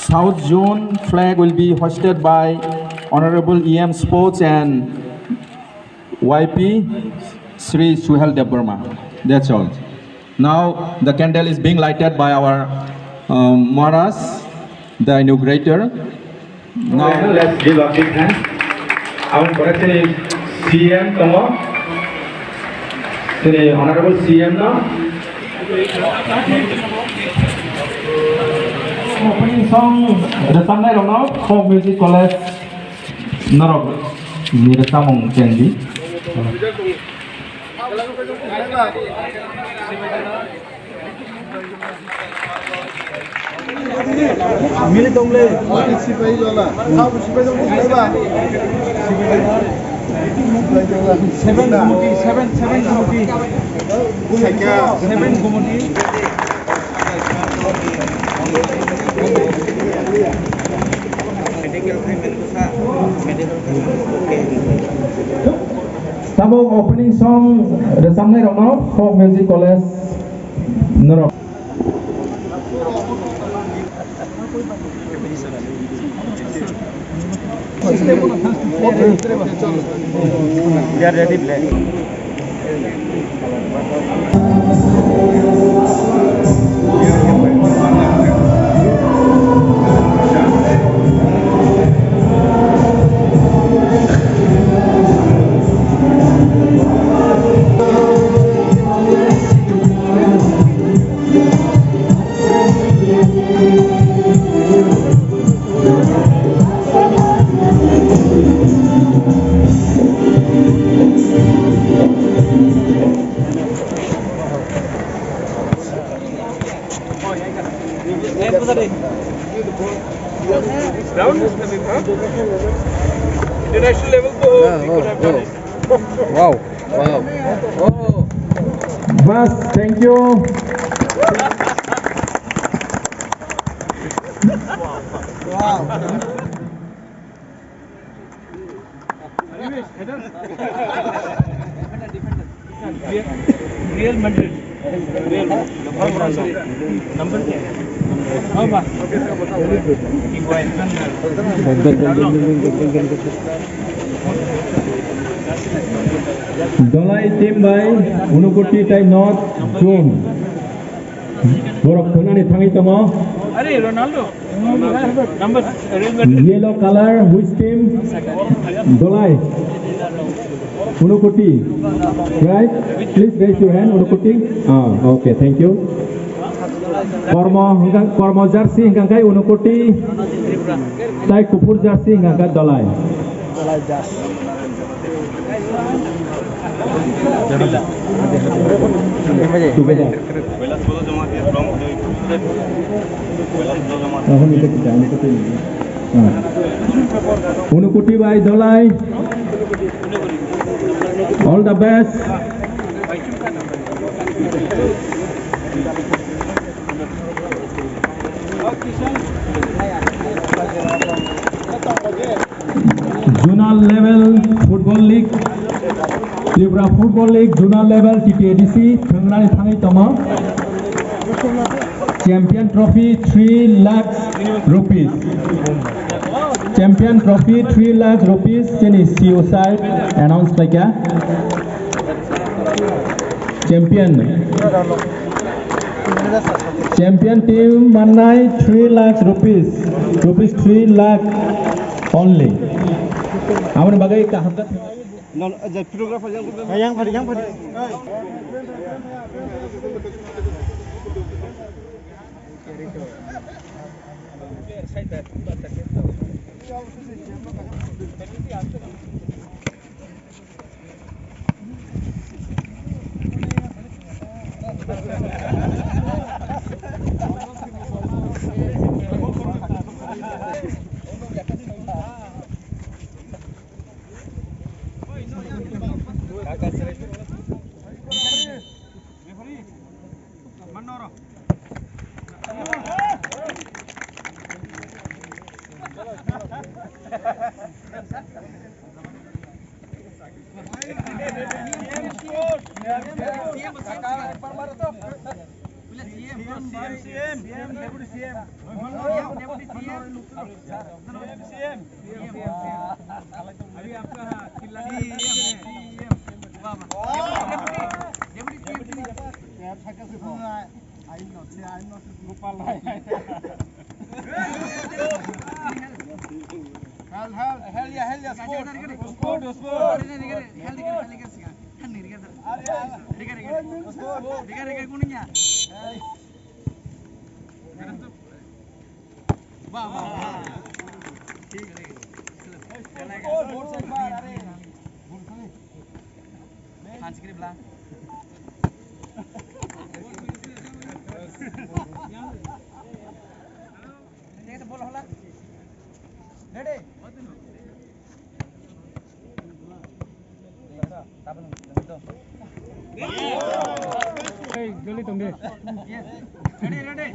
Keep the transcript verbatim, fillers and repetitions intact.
South Zone flag will be hoisted by Honorable E M Sports and Y P Shri Suhel Debbarma. That's all. Now the candle is being lighted by our, um, Maharaj, the inaugurator. Now let's give a big hand. Aboni pore chini C M tongo. Chini Honorable C M no. Opening song rwchabnai rokno Folk Music College norok ni rwchapmung chengdi. Mili tongle. Sipai lola. Sipai lola. Seven gumuti, seven, seven gumuti. Seven gumuti. Tabuk opening song rwchabnai rokno Folk Music College norok. International level to. Wow. Wow. Oh. Bas, thank you. Real Madrid. Number क्या है? हाँ, बा। Dolai team by Unakoti tei North Zone. Borok thwngnani thangwi tongo. Are Ronaldo. Number, Real Madrid. Yellow color, which team? Dolai. Unakoti. Right? Please raise your hand, Unakoti. Ah, okay, thank you. Kormo, hwnkha, Kormo jersey hwnkha khe Unakoti. Tai kuphur jersey hwnkha khe Dolai. Unakoti by Dolai. All the best. Zonal level football league, Tripura football league zonal level T T A D C thwngnani thangwi tongo. Champion trophy three lakhs rupees. Champion trophy three lakhs rupees chini C O side announce khlaikha. Champion. Champion team mannai three lakhs rupees, rupees three lakh only. Aboni bagwi kaham khe. Non, eh, photographer yang, yang phari, yang phari. Deputy C M. C M, C M. अभी आपका, हाँ, चिल्ला रहे हैं। C M, C M। वाह, वाह। Deputy, Deputy C M। Hell, hell. Hell yeah, hell yeah, sport. Sport, sport. Sport, sport, sport. Hands kiri bla. Ready? Hey, joldi tong de. Yes. Ready, ready.